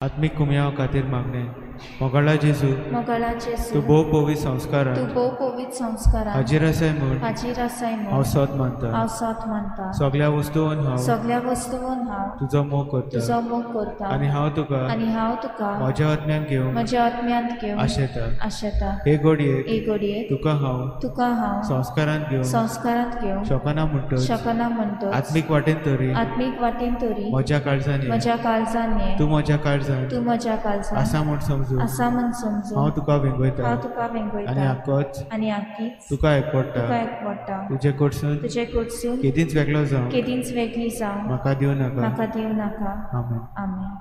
आत्मीक कुमयाव खातीर मागणें. मोगाळा जेजू, मोगाळा जेजू, तूं भोव पवित्र तूं संस्कारान भोव पवित्र संस्कारान हाजीर आसाय म्हूण हाजीर आसाय हांव म्हूण सोद मानता. हांव सोद मानता. सगळ्या वस्तून हांव सगळ्या वस्तून हांव तुजो मोग करता तुजो मोग करता आनी हांव तुका आनी हांव तुका म्हज्या आत्म्यान घेवंक म्हज्या आत्म्यांत घेवन आशेता. आशेता. हे घडयेक हे घडयेक तुका हांव तुका हांव संस्कारान घेवंक संस्कारांत घेवंक शकना म्हणटच शकना म्हणटच आत्मीक वाटेन तरी आत्मीक वाटेन तरी म्हज्या काळजान ये. म्हज्या काळजान ये. तूं म्हज्या काळजान तूं म्हज्या काळजान आसा म्हूण समजून आसा म्हूण समजून हांव तुका वेंगयता हांव तुका आनी वेंगयता आकोच आनी आकीच तुका एकवटा. तुका एकवटा. तुजे कडसून तुजे कडसून केदींच वेगळो जावं केदींच वेगळी जावं म्हाका दिवं नाका. म्हाका दिवं नाका. आमेन. आमेन.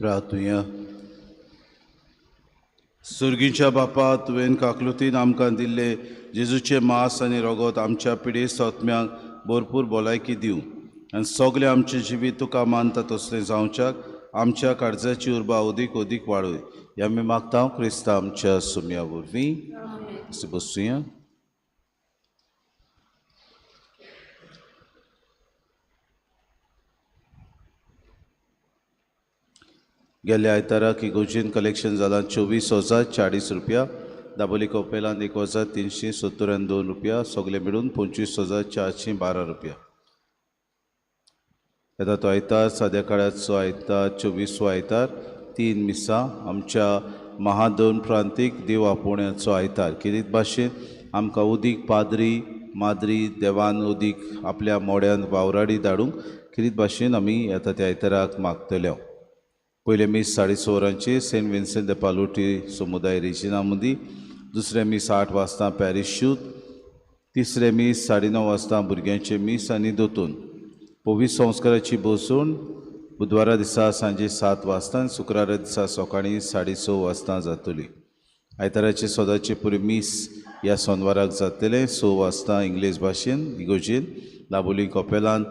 प्रार्थुया. सुर्गीच्या बापा, तुवें काकलुतीन आमकां दिल्ले जेजूचें मांस आनी रगत आमच्या पिडेस्त आत्म्यांक भरपूर भलायकी दिवं आनी सगळें आमचें जिवीत तुका मानता तसलें जावच्याक आमच्या काळजाची उर्बा अदीक अदीक वाडय. ह्या आमी मागता क्रिस्ता आमच्या सुम्या वरवीं. बसुया. गेल्या आयताराक इगोर्जेन कलेक्शन जालां 24,040 रुपया, दाबोली कोपेलान 1,372 रुपया, सगळे मेळून 25,412 रुपया. येता तो आयतार साद्या काळाचो आयतार 24वो आयतार 3 मिसां आमच्या महादोन प्रांतीक देव आपोवण्याचो आयतार. किरीत भाशेन आमकां उदीक पाद्री माद्री देवान उदीक आपल्या मोड्यान वावराडी धाडूंक किरीत भाशेन आमी येता त्या आयताराक मागतले. पयलें मीस 6:30 वरांचेर सेंट विन्सेंट the पालोटी समुदाय रेजिना मदीं, दुसरें मीस 8 वाजता पॅरिशूत, तिसरें मीस 9:30 वाजता भुरग्यांचें मीस आनी दोतोन. पवित्र संस्काराची बसवण बुधवारा दिसा सांजे 7 वाजता आनी शुक्रारा दिसा सकाळीं 6:30 वाजता जातली. आयताराचे सदांचे पुरें मीस ह्या सोनवाराक जातलें 6 वाजता इंग्लीश भाशेन इगोर्जेन, दाबोली कपेलान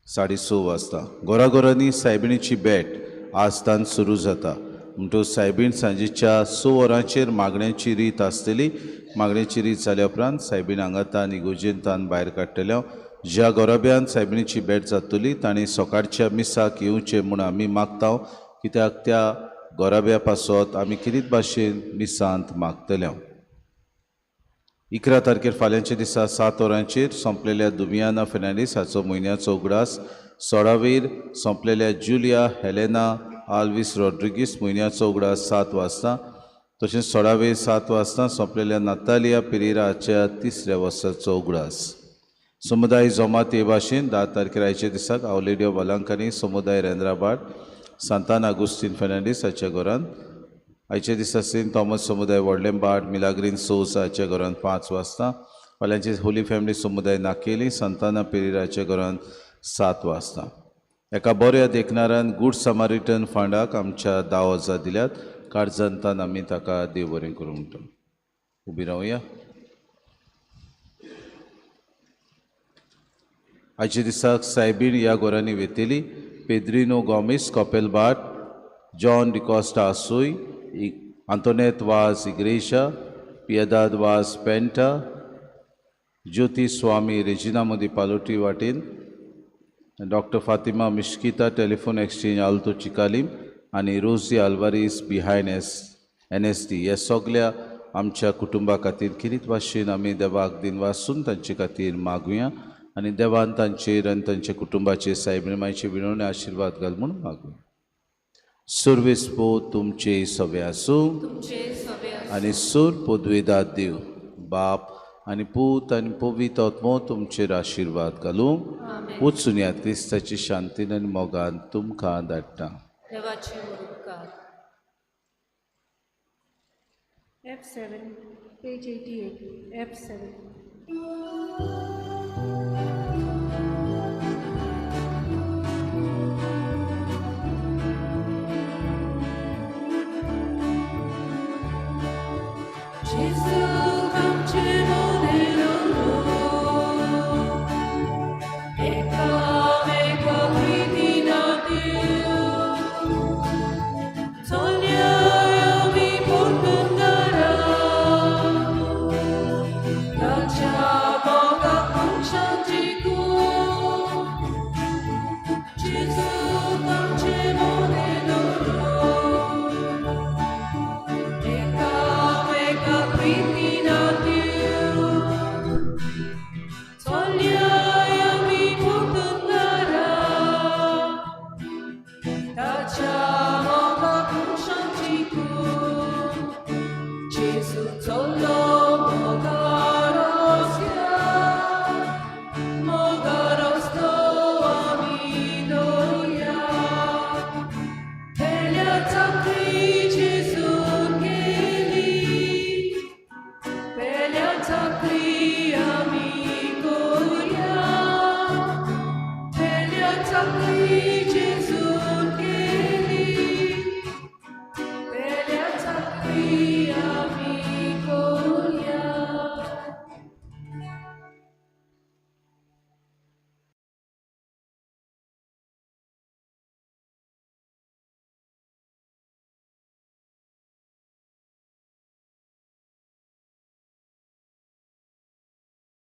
6:30 वाजता. घराघरांनी सायबिणीची भेट आजतान सुरू जाता. म्हणटकच सायबीण सांजेच्या 6 वरांचेर मागण्याची रीत आसतली. मागण्याची रीत जाल्या उपरांत सायबीण हांगातान इगोर्जेन तान भायर काडटले. ज्या गोराब्यान सायबिणीची भेट जातली तांणी सकाळच्या मिसाक येवचें म्हूण आमी मागता, कित्याक त्या गोराब्या पासत आमी किरीत भाशेन मिसांत मागतले. 11 तारखेर फाल्यांच्या दिसा 7 वरांचेर सोंपलेल्या दुमियाना फेर्नांडीस हाचो म्हयन्याचो उगडास, 16वेर सोंपलेल्या जुलिया हेलेना आल्वीस रॉड्रिगीस म्हयन्याचो उगडास 7 वाजता, तशेंच 16वेर 7 वाजता सोंपलेल्या नातालिया पिरेरा हाच्या 3ऱ्या वर्साचो उगडास. समुदाय जमात हे भाशेन 10 तारखेर आयच्या दिसाक आवलेडियो बालांकानी समुदाय रेंद्राबाद सांतान आगुस्तीन फेर्नांडीस हाच्या घरान, आयच्या दिसा सेंट थॉमस समुदाय व्हडलेंबाट मिलाग्रीन सोज हाच्या घरान 5 वाजता, फाल्यांचे होली फॅमिली समुदाय नाकेली सांताना पिरेरा हाच्या घरान 7 वाजता. एका बऱ्या देखणारान गूड समारिटन फंडाक आमच्या 10,000 दिल्यात. काळजांतान आमी ताका देव बरें करूं म्हणटा. उबी रावया. आयच्या दिसाक सायबीण ह्या घरांनी वेतेली पेद्रिनो गॉमेस कपेलबाट, जॉन डिकॉस्टा आसूय, आंतोनेत वाज इग्रेशा, पियदाद वाज पेंटा, ज्योती स्वामी रेजिना मोदी पालोटी वाटेन, doctor Fatima Mesquita telephone exchange Alto Chicalim आनी Rosy Alvares behind NSD. ह्या सगल्या आमच्या कुटुंबा खातीर किरीत भाशेन आमी देवाक दिनवासून तांचे खातीर मागुया आनी देवान तांचेर आनी तांच्या कुटुंबाचेर सायबीण मायचे विनवणे आशिर्वाद घाल म्हूण मागुया. सुर्वेस पो तुमचे सवे आसूं आनी सूर पदवेदाद देव बाप आनी पूत आनी पवित्र आत्मो तुमचेर आशिर्वाद घालूं. वचून यात क्रिस्ताची शांतीन आनी मोगान तुमकां धाडटा. F7, page 88, F7.